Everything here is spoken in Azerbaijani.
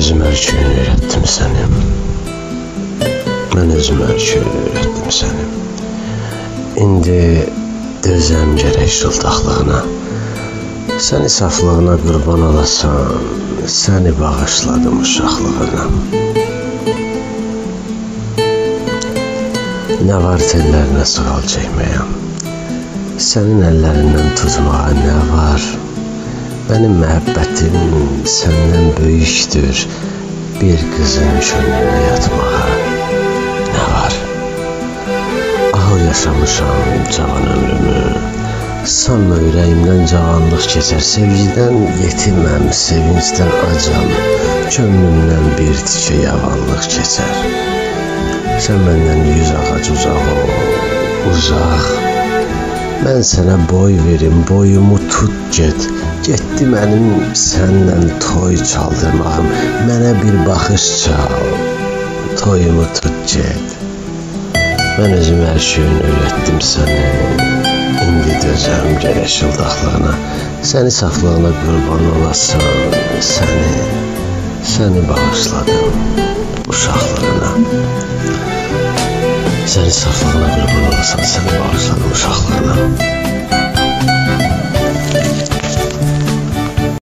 Mən özüm hər şeyini öyrətdim səni. Mən özüm hər şeyini öyrətdim səni. İndi dözəm gərək şıltaqlığına. Səni saflığına qurban olasan, səni bağışladım uşaqlığına. Nə var tellərinə sığal çəkməyəm, sənin əllərindən tutmağa nə var? Mənim məhəbbətim səndən böyükdür, bir qızın könlünə yatmağa nə var? Ahıl yaşamışam cavan ömrümü, sanma ürəyimdən cavanlıq keçər, sevgidən yetiməm, sevincdən acam, könlümdən bir tikə yavanlıq keçər. Sən məndən 100 ağac uzaq ol, uzaq. Mən sənə boy verim, boyumu tut get. Getdi mənim sənlə toy çaldırmağım, mənə bir baxış çal, toyumu tut get. Mən özüm hər şeyini öyrətdim səni, indi dözəm gərək şıldaqlığına. Səni saflığına qurban olasan, səni bağışladım uşaqlığına. Səni saflığına qurban olasan, səni bağışladım uşaqlığına.